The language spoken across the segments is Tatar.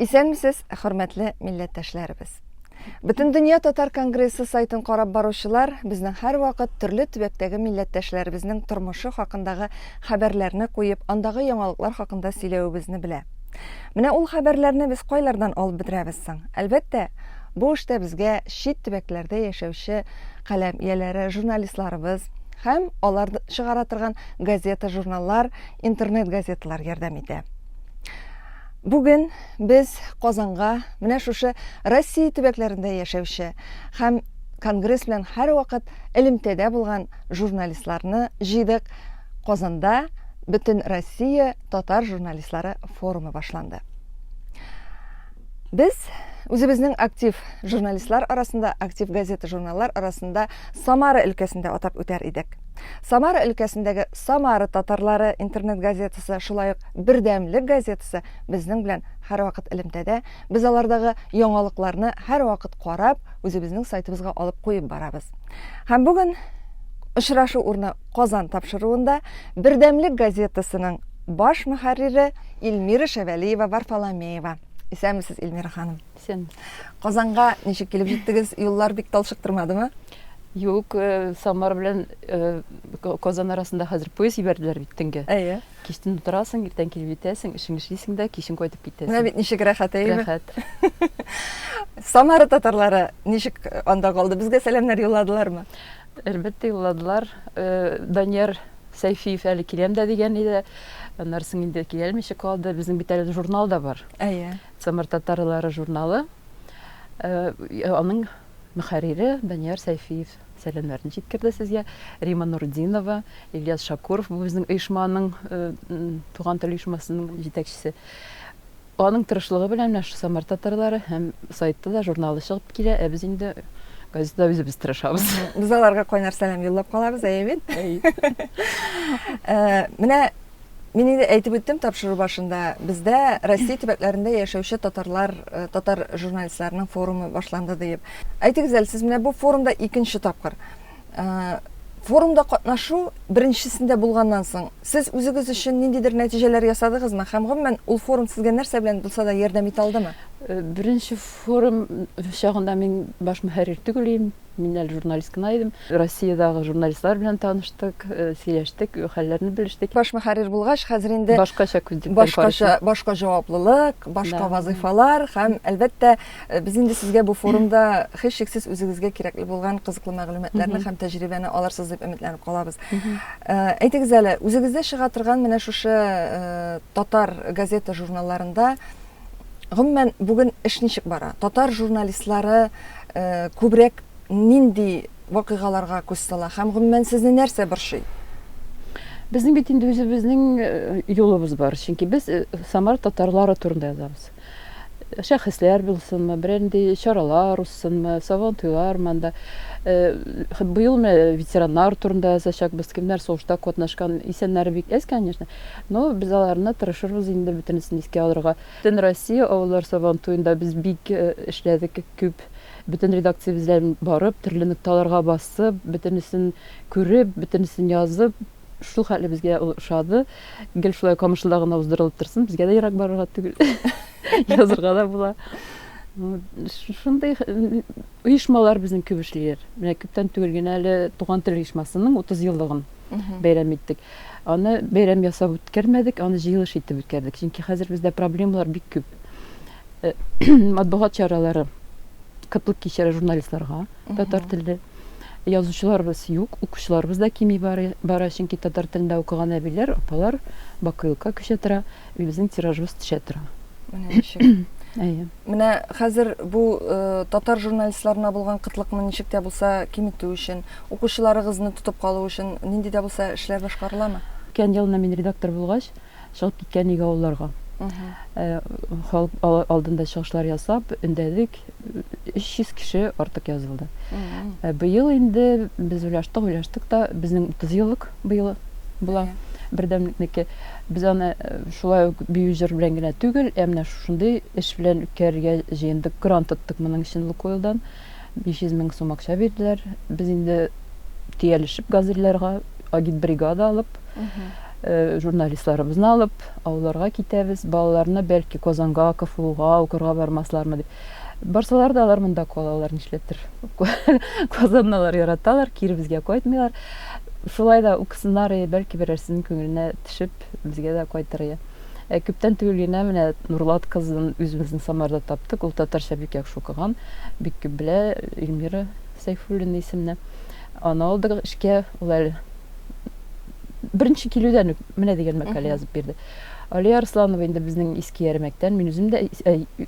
Исәнмесез, хөрмәтле милләттәшләребез. Бөтендөнья татар конгрессы сайтын карап баручылар безнең һәрвакыт төрле төбәктәге милләттәшләребезнең тормышы хакындагы хәбәрләрне куеп, андагы яңалыклар хакында сөйләвебезне белә. Менә ул хәбәрләрне без кайлардан алып бетерәбез соң? Әлбәттә, бу эштә безгә чит төбәкләрдә яшәүче каләм ияләре, журналистларыбыз һәм алар чыгара торган газета-журналлар, интернет-газеталар ярдәм итә. Бүген без Казанга менә шушы Россия төбәкләрендә яшәүче һәм Конгресс белән һәрвакыт элемтәдә булган журналистларны җыйдык. Казанда Бөтен Россия татар журналистлары форумы башланды. Без үзебезнең актив журналистлар арасында, актив газета-журналлар арасында Самара өлкәсендә атап үтәр идек. Самара өлкәсендәге Самара татарлары интернет газетасы, шулай ук Бердәмлек газетасы безнең белән һәрвакыт элемтәдә. Без алардагы яңалыкларны һәрвакыт карап, үзебезнең сайтыбызга алып куеп барабыз. Һәм бүген очрашу урыны Казан тапшыруында Бердәмлек газетасының баш мөхәррире Эльмира Шәвәлиева Варфоломеева. Исәнмесез, Эльмира ханым. Исәнмесез. Казанга ничек килеп җиттегез? Юллар бик талчыктырмадымы? Юк, э, Самара белән э, Казан арасында хәзер поезд җибәрделәр бит төнгә. Әйе. Кичтен утырасың, иртән килеп җитәсең, эшең эшлисең дә, кичен кайтып китәсең. Менә бит ничек рәхәт, әйеме? Рәхәт. Самара татарлары ничек анда калды? Безгә сәламнәр юлладылармы? Әлбәттә, юлладылар. Э, Данияр Сәйфиев әле киләм дә дигән иде. Аннары соң инде килә алмыйча калды. Безнең бит әле журнал да бар. Әйе. Самар татарлары журналы. Э, аның мөхәррире Данияр Сәйфиев сәламнәрен җиткерде сезгә. Рима Нурдинова, Ильяс Шакуров, бу безнең оешманың, э, Туган тел оешмасының җитәкчесе. Аның тырышлыгы белән менә шул Самар татарлары һәм сайтта да журналы чыгып килә, ә без инде газетада үзебез тырышабыз. Без аларга кайнар сәлам юллап калабыз, әйе бит? Э, менә мин инде әйтеп үттем тапшыру башында, бездә Россия төбәкләрендә яшәүче татарлар, э, татар журналистларының форумы башланды диеп. Әйтегез әле, сез менә бу форумда икенче тапкыр. Э, форумда катнашу беренчесендә булганнан соң, сез үзегез өчен ниндидер нәтиҗәләр ясадыгызмы? Һәм гомумән ул форум сезгә нәрсә белән булса да ярдәм итә алдымы? Э, беренче форум чагында мин баш мөхәррир түгел идем, мин әле журналист кына идем. Россиядагы журналистлар белән таныштык, э, сөйләштек, хәлләрне белештек. Баш мөхәррир булгач, хәзер инде башкача күзлектән башкача, башка җаваплылык, башка вазыйфалар һәм, әлбәттә, Э, без инде сезгә бу форумда һичшиксез үзегезгә кирәкле булган кызыклы мәгълүматларны һәм тәҗрибәне алырсыз дип өметләнеп калабыз. Э, әйтегез әле, үзегездә чыга торган менә шушы э, татар газета журналларында гомумән бүген эш ничек бара? Татар журналистлары күбрәк нинди вакыйгаларга күз сала һәм гомумән сезне нәрсә борчый? Безнең бит инде үзебезнең юлыбыз бар, чөнки без Самар татарлары турында язабыз. Шәхесләр булсынмы, берәр нинди чаралар узсынмы, сабантуйлармы анда. Э, быел менә ветераннар турында язачакбыз, кемнәр сугышта катнашкан, исәннәре бик әз, конечно, но без аларны тырышырбыз инде бөтенесен искә алырга. Бөтен Россия авыллар сабантуенда без бик э, эшләдек күп. Бөтен редакциябез белән барып, төрле нокталарга басып, бөтенесен күреп, бөтенесен язып, Шул хәтле безгә ул ошады. Гел шулай Камышлыда гына уздырылып торсын, безгә дә ерак барырга түгел. Язырга да була. Шундый оешмалар безнең күп эшлиләр. Менә күптән түгел генә әле Туган тел оешмасының 30 еллыгын бәйрәм иттек. Аны бәйрәм ясап үткәрмәдек, аны җыелыш итеп үткәрдек. Чөнки хәзер бездә проблемалар бик күп. Э, матбугат чаралары кытлык кичерә журналистларга татар телле. Язучыларыбыз юк, укучыларыбыз да кими бара, чөнки татар телендә укыган әбиләр, апалар бакыйлыкка күчә тора, безнең тиражыбыз төшә тора. Менә ничек. Әйе. Менә хәзер бу э, татар журналистларына булган кытлыкны ничек тә булса киметү өчен, укучыларыгызны тотып калу өчен нинди дә булса эшләр башкарыламы? Үткән елны мин редактор булгач, чыгып киткән иде авылларга. Э, халык алдында чыгышлар ясап, өндәдек, 300 кеше артык язылды. Э, быел инде без уйлаштык, уйлаштык та, безнең 30 еллык быел була бердәмлекнеке. Без аны э, шулай ук бию җыр белән генә түгел, ә менә шушындый эш белән үткәрергә җыендык. Грант тоттык моның өчен Лукойлдан. 500 мең сум акча бирделәр. Без инде төялешеп газельләргә агитбригада алып, Журналистларыбызны алып, авылларга китәбез. Балаларны бәлки Казанга, КФУга укырга бармаслармы дип. Барсалар да алар монда калалар, нишләптер. Казанны алар яраталар, кире безгә кайтмыйлар. Шулай да укысыннар, бәлки берәрсенең күңеленә төшеп, безгә дә кайтыр. Ә күптән түгел генә менә Нурлат кызын үзебезнең Самарда таптык. Ул татарча бик яхшы укыган, бик күп белә, Эльмира Сәйфуллина исемле. Аны алдык эшкә, ул әле беренче килүдән үк менә дигән мәкалә язып бирде. Алия Арсланова инде безнең Иске Ярмәктән, мин үзем дә,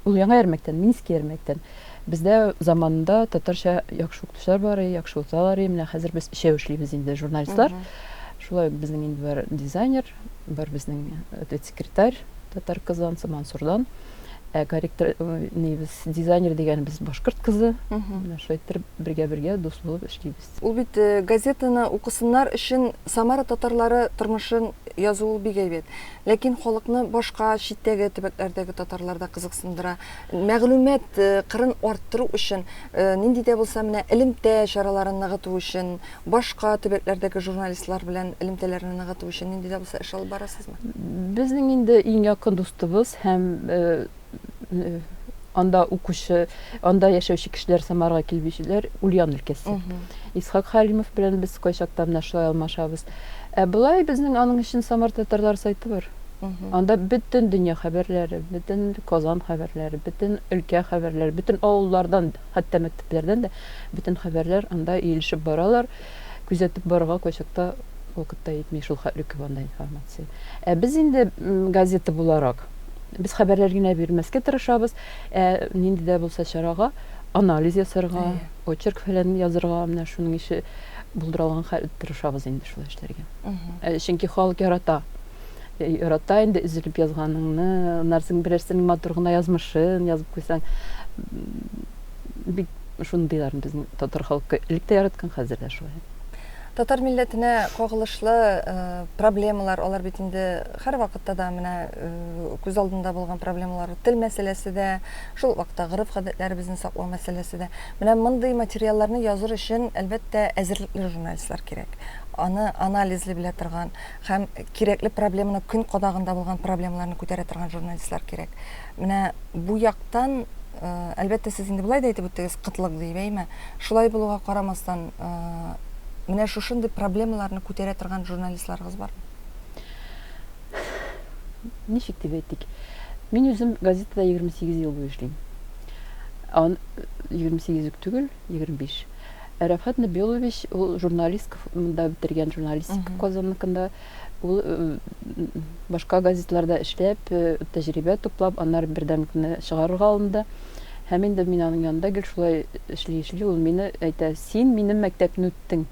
ул Яңа Ярмәктән, мин Иске Ярмәктән. Бездә заманында татарча яхшы укытучылар бар, яхшы укыталар. Менә хәзер без өчәү эшлибез инде, журналистлар. Шулай ук безнең инде бар дизайнер, бар безнең ответсекретарь, татар кызы Ансы Мансурдан. Ә корректор, нибез, дизайнер дигәнебез башкорт кызы. Менә шулай иттереп бергә-бергә дус булып эшлибез. Ул бит газетаны укысыннар өчен Самара татарлары тормышын язу ул бик әйбәт. Ләкин халыкны башка читтәге төбәкләрдәге татарлар да кызыксындыра. Мәгълүмат кырын арттыру өчен, нинди дә булса менә элемтә чараларын ныгыту өчен, башка төбәкләрдәге журналистлар белән элемтәләрне ныгыту өчен нинди дә булса эш алып барасызмы? Безнең инде иң якын дустыбыз һәм анда укучы, анда яшәүче кешеләр Самарага килеп яшиләр, Ульян өлкәсе. Исхак Хәлимов белән без кайчакта менә шулай алмашабыз. Ә болай безнең аның өчен Самар татарлар сайты бар. Анда бөтен дөнья хәбәрләре, бөтен Казан хәбәрләре, бөтен өлкә хәбәрләре, бөтен авыллардан, хәтта мәктәпләрдән дә бөтен хәбәрләр анда иелешеп баралар. Күзәтеп барырга кайчакта вакыт та җитми, шул хәтле күп анда информация. Ә без инде газета буларак, без хәбәрләр генә бирмәскә тырышабыз, ә нинди дә булса чарага анализ ясарга, очерк фәлән язырга, менә шуның ише булдыра алган хәл тырышабыз инде шулай эшләргә. Чөнки халык ярата. Ярата инде өзелеп язганыңны, аннан соң берәрсенең матур гына язмышын язып куйсаң, бик шундыйларны безнең татар халкы элек тә яраткан, хәзер дә шулай. Татар милләтенә кагылышлы проблемалар, алар бит инде һәрвакытта да менә күз алдында булган проблемалар, тел мәсьәләсе дә, шул ук вакытта гореф-гадәтләребезне саклау мәсьәләсе дә. Менә мондый материалларны языр өчен, әлбәттә, әзерлекле журналистлар кирәк. Аны анализлый белә торган һәм кирәкле проблеманы, көн кадагында булган проблемаларны күтәрә торган журналистлар кирәк. Менә бу яктан, әлбәттә, сез инде болай да әйтеп үттегез, кытлык диеп, әйме? Шулай булуга карамастан, менә шушындый проблемаларны күтәрә торган журналистларыгыз бармы? Ничек дип әйтик? Мин үзем газетада 28 ел буе эшлим. Ан 28 үк түгел, 25. Ә Рәфхәт Нәбиуллович ул журналист, монда бетергән журналистика Казанныкында. Ул башка газетларда эшләп, тәҗрибә туплап, аннары Бердәмлекне чыгарырга алынды. Һәм инде мин аның янында гел шулай эшли-эшли, ул мине әйтә, син минем мәктәпне үттең.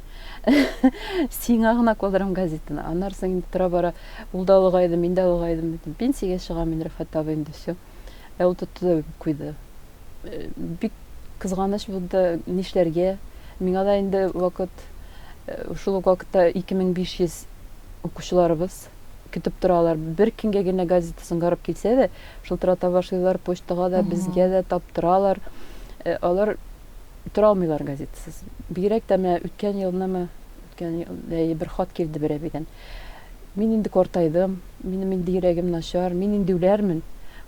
Сиңа гына калдырам газетаны. Аннары соң инде тора-бара ул да олыгайды, мин дә олыгайдым. Пенсиягә чыгам мин, Рәфхәт абый, инде все. Ә ул тотты да үбеп куйды. Бик кызганыч булды, нишләргә? Миңа да инде вакыт, шул ук вакытта 2500 укучыларыбыз көтеп торалар. Бер көнгә генә газета соңгарып килсә дә, шылтырата башлыйлар, почтага да, безгә дә таптыралар. Алар тора алмыйлар газетасыз. Бигрәк тә менә үткән елнымы, үткән ел, бер хат килде бер әбидән. Мин инде картайдым, минем инде йөрәгем начар, мин инде үләрмен.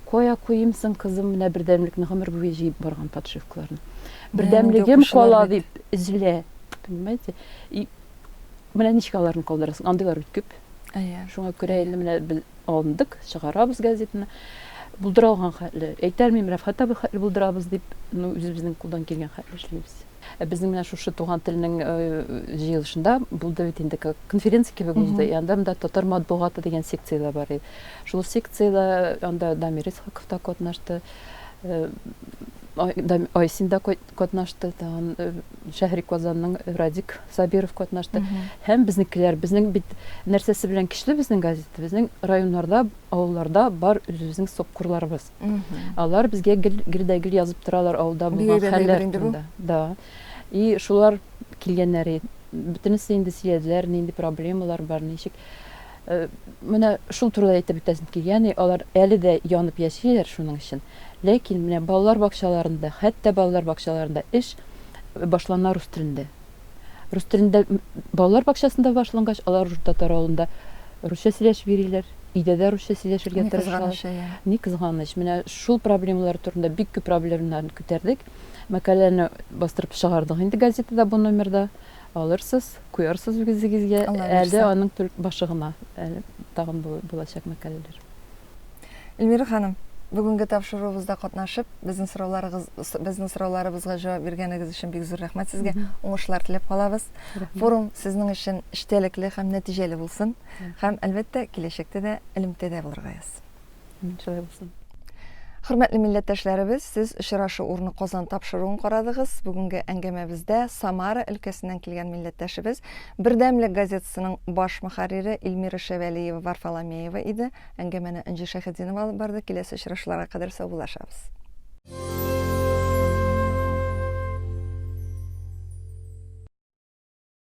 Кая куйыйм соң, кызым, менә бердәмлекне гомер буе җыеп барган подшивкаларны. Бердәмлегем кала дип өзелә. Понимаете? И менә ничек аларны калдырасың? Андыйлар бит күп. Әйе. Шуңа күрә инде менә без алындык, чыгарабыз газетаны. Булдыра алган хәтле. Әйтә алмыйм, Рәфхәт абый хәтле булдырабыз дип, ну, үзебезнең кулдан килгән хәтле эшлибез. Ә безнең менә шушы туган телнең җыелышында булды бит инде конференция кебек узды. И анда монда татар матбугаты дигән секция дә бар иде. Шул секциядә анда Дамир Исхаков та катнашты, Айсин да катнашты, тагын Шәһри Казанның Радик Сабиров катнашты. Һәм безнекеләр, безнең бит нәрсәсе белән көчле безнең газета, безнең районнарда, авылларда бар үзебезнең соккурларыбыз. Алар безгә гел, гел дә гел язып торалар авылда булган хәлләр турында. Да. И шулар килгәннәр. Бөтенесе инде сөйләделәр, нинди проблемалар бар, ничек. Э, менә шул турыда әйтеп үтәсем килә. Ягъни алар әле дә янып яшиләр шуның өчен. Ләкин менә балалар бакчаларында, хәтта балалар бакчаларында эш башлана рус телендә. Рус телендә балалар бакчасында башлангач, алар уже татар авылында. Русча сөйләшеп йөриләр. Өйдә дә русча сөйләшергә Ни тырышалар. кызганыч, әйе. Ни кызганыч. Менә шул проблемалар турында бик күп проблемнарны күтәрдек. Мәкаләне бастырып чыгардык инде газетада бу номерда. Алырсыз, куярсыз үзегезгә. Алла Әле бирсә. аның только башы гына. Әле тагын булачак мәкаләләр. Эльмира ханым, бүгенге тапшыруыбызда катнашып, безнең сорауларыгыз, безнең сорауларыбызга җавап биргәнегез өчен бик зур рәхмәт сезгә. Уңышлар теләп калабыз. Форум сезнең өчен эчтәлекле һәм нәтиҗәле булсын. Һәм, әлбәттә, киләчәктә дә элемтәдә булырга язсын. Шулай булсын. Хөрмәтле милләттәшләребез, сез Очрашу урыны Казан тапшыруын карадыгыз. Бүгенге әңгәмәбездә Самара өлкәсеннән килгән милләттәшебез, Бердәмлек газетасының баш мөхәррире Эльмира Шәвәлиева Варфоломеева иде. Әңгәмәне Энҗе Шәйхетдинова алып барды. Киләсе очрашуларга кадәр саубуллашабыз.